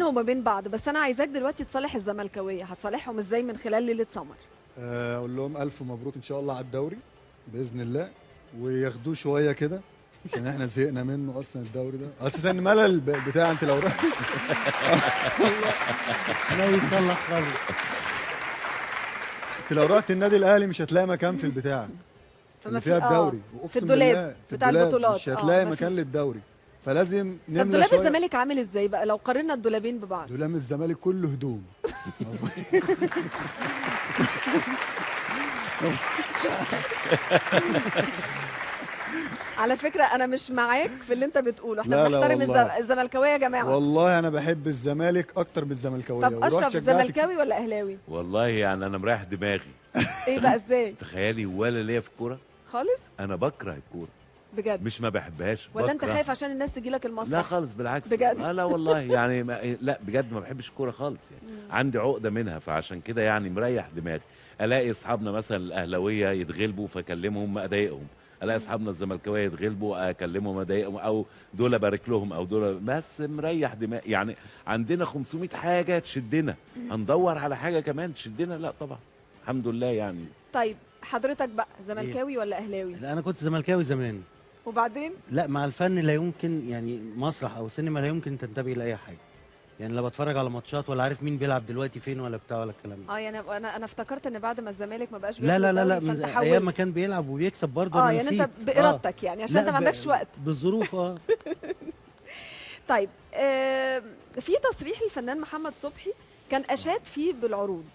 بينهم وما بين بعض، بس انا عايزاك دلوقتي تصالح الزملكاويه، هتصالحهم ازاي من خلال ليلة سمر؟ اقول لهم الف مبروك ان شاء الله على الدوري باذن الله، وياخدوه شوية كده عشان احنا زهقنا منه اصلا الدوري ده اساسا، ملل بتاع انت لو رحت لا يصلح خالص. انت لو رحت النادي الاهلي مش هتلاقي مكان في البتاع اللي فيها الدوري، في الدولاب بتاع البطولات مش هتلاقي مكان للدوري، فلازم نملى شوية. طب دولاب الزمالك عامل ازاي بقى لو قارنا الدولابين ببعض؟ دولاب الزمالك كله هدوم. على فكرة أنا مش معاك في اللي أنت بتقوله، إحنا بنحترم الزملكاوية يا جماعة. والله أنا بحب الزمالك أكتر من الزملكاوية. طب أشرف زملكاوي ولا أهلاوي؟ والله يعني أنا مريح دماغي. إيه بقى إزاي؟ تخيلي ولا ليا في الكورة؟ خالص؟ أنا بكره الكورة بجد، مش ما بحبهاش. ولا أنت خايف عشان الناس تجي لك المسرح؟ لا خالص بالعكس بجد. لا والله يعني لا بجد ما بحبش الكورة خالص يعني. عندي عقدة منها، فعشان كده يعني مريح دماغي. ألاقي أصحابنا مثلا الأهلاوية يتغلبوا فأكلمهم أضايقهم، الاقي اصحابنا الزملكاويه يتغلبوا اكلمهم اضايقهم، او دول ابارك لهم او دول، بس مريح دماغ يعني. عندنا 500 حاجة تشدنا، هندور على حاجة كمان تشدنا؟ لا طبعا الحمد لله يعني. طيب حضرتك بقى زملكاوي إيه؟ ولا اهلاوي؟ لا انا كنت زملكاوي زمان، وبعدين لا مع الفن لا يمكن يعني، مسرح او سينما لا يمكن تنتبه لاي حاجة يعني، لا بتفرج على ماتشات ولا عارف مين بيلعب دلوقتي فين ولا بتاع ولا الكلام ده. يعني انا افتكرت ان بعد ما الزمالك ما بقاش لا لا لا لا، من ايام ما كان بيلعب وبيكسب برضه انا يعني نسيت. انت بارادتك يعني عشان انت ما عندكش وقت بالظروف. طيب في تصريح للفنان محمد صبحي كان اشاد فيه بالعروض.